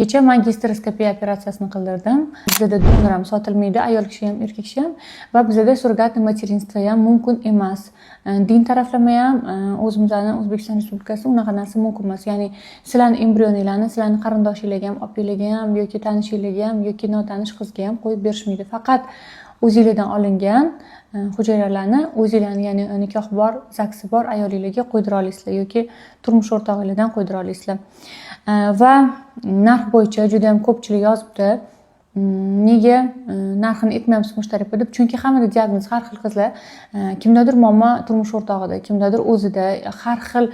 Kecha man gisteroskopiya operatsiyasini qildirdim. Bizada donor ham sotilmaydi, ayol kishi ham, erkak kishi ham, va bizada суррогатный материнство ham mumkin emas. Din taraflama ham o'zimizni O'zbekiston Respublikasida unaqa narsa mumkin emas. Ya'ni sizlarni embrioninglarni sizlarni qarindoshinglarga ham, opanglarga ham yoki tanishinglarga ham yoki notanish qizga ham qo'yib berishmaydi. Faqat o'zinglardan olingan hujayralarni o'zinglarni, ya'ni nikoh bor, ZAGSi bor ayolinglarga qo'ydira olasizlar yoki turmush o'rtog'inglardan qo'ydira olasizlar. Va narx bo'yicha juda yam ko'pchilik yozibdi, nega narxini aytmayapsiz, Mushtaripa, deb. Chunki hammada diagnoz har xil, qizlar. Kimdadir muammo turmush o'rtog'ida, kimdadir o'zida, har xil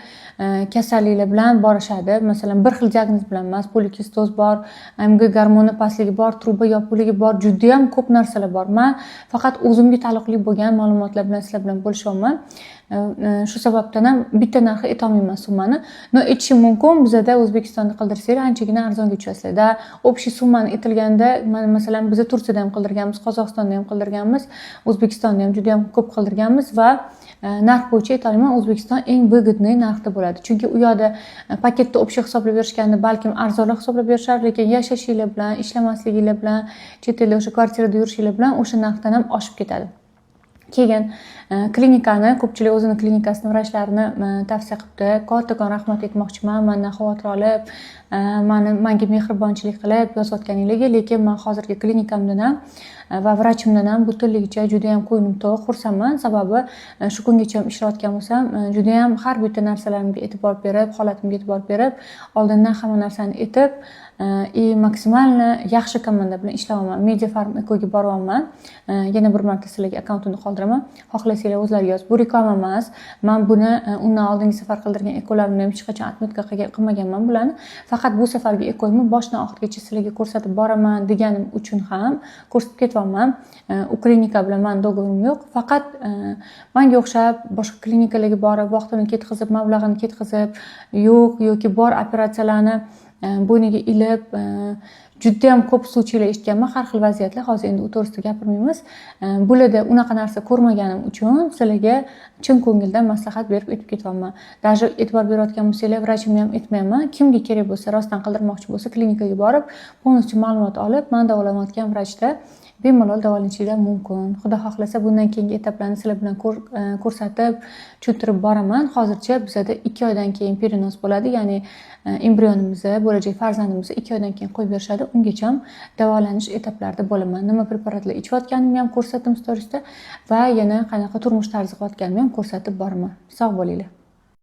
kasalliklar bilan borishadi. Masalan, bir xil diagnoz bilan emas: polikistoz bor, МГ gormoni pastligi bor, truba yopiqligi bor, judayam ko'p narsalar bor. Man faqat o'zimga taalluqli bo'lgan ma'lumotlar bilan sizlar bilan bo'lishyapman. Shu sababdan ham bitta narxi aytolmayman summani, но aytishim mumkin, bizada O'zbekistonda qildirsanglar, anchagina arzonga tushasizlar да. Общий summani aytilganda, mana masalan, biza Turkiyada ham qildirganmiz, Qozog'istonda ham qildirganmiz, O'zbekistonda ham juda yam ko'p qildirganmiz va narx bo'yicha aytolmayman, O'zbekiston eng выгодный narxda bo'ladi. Chunki u yoqda paketda общий hisoblab berishganda balkim arzonroq hisoblab berishar, lekin yashashinglar bilan, ishlamasliginglar bilan, chet elda o'sha kvartirada yurishinglar bilan o'sha narxdan ham oshib ketadi. Keyin klinikani ko'pchilik o'zini klinikasini, vrachlarini tavsiya qilibdi. Kattakon rahmat aytmoqchiman mandan xavotir olib, mani, manga mehribonchilik qilib yozayotganinglarga. Lekin man hozirgi klinikamdan ham va vrachimdan ham butunligicha judayam ko'nglim to'q, xursandman. Sababi shu kungacha ham ishlayotgan bo'lsam, judayam har bitta narsalarimga e'tibor berib, holatimga e'tibor berib, oldindan hamma narsani aytib и максимально yaxshi komanda bilan ishlayapman. Mediafarm Ekoga boryapman. Yana bir marta sizlarga akkauntimni qoldiraman, xohlasanglar, o'zlari yozib. Bu reklama emas. Man buni undan oldingi safar qildirgan ekolarimni ham hech qachon отметка qilmaganman bularni. Faqat bu safargi ekoyimni boshidan oxirigacha sizlarga ko'rsatib boraman deganim uchun ham ko'rsatib ketyapman. U klinika bilan mani договор im yo'q. Faqat manga o'xshab boshqa klinikalarga borib, vaqtini ketkazib, mablag'ini ketkazib, yo'q yoki bor operatsiyalarni bo'yniga ilib, judayam ko'p случай lar eshitganman, har xil vaziyatlar. Hozir endi u to'g'risida gapirmaymiz. Bularda unaqa narsa ko'rmaganim uchun sizlarga chin ko'ngildan maslahat berib aytib ketyapman. Даже e'tibor berayotgan bo'lsanglar, vrachimni ham aytmayapman. Kimga kerak bo'lsa, rostdan qildirmoqchi bo'lsa, klinikaga borib, полностью ma'lumot olib, man davolanayotgan vrachda bemalol davolanishinglar mumkin. Xudo xohlasa, bundan keyingi etaplarni sizlar bilan ko'rsatib, tushuntirib boraman. Hozircha bizada 2 oydan keyin перенос bo'ladi, ya'ni embrionimizni, bo'lajak farzandimizni 2 oydan keyin qo'yib berishadi. Ungacha davolanish etaplarida bo'laman. Nima preparatlar ichayotganimni ham ko'rsatdim storiesda va yana qanaqa turmush tarzi qilayotganimni ham ko'rsatib boraman. Sog' bo'linglar.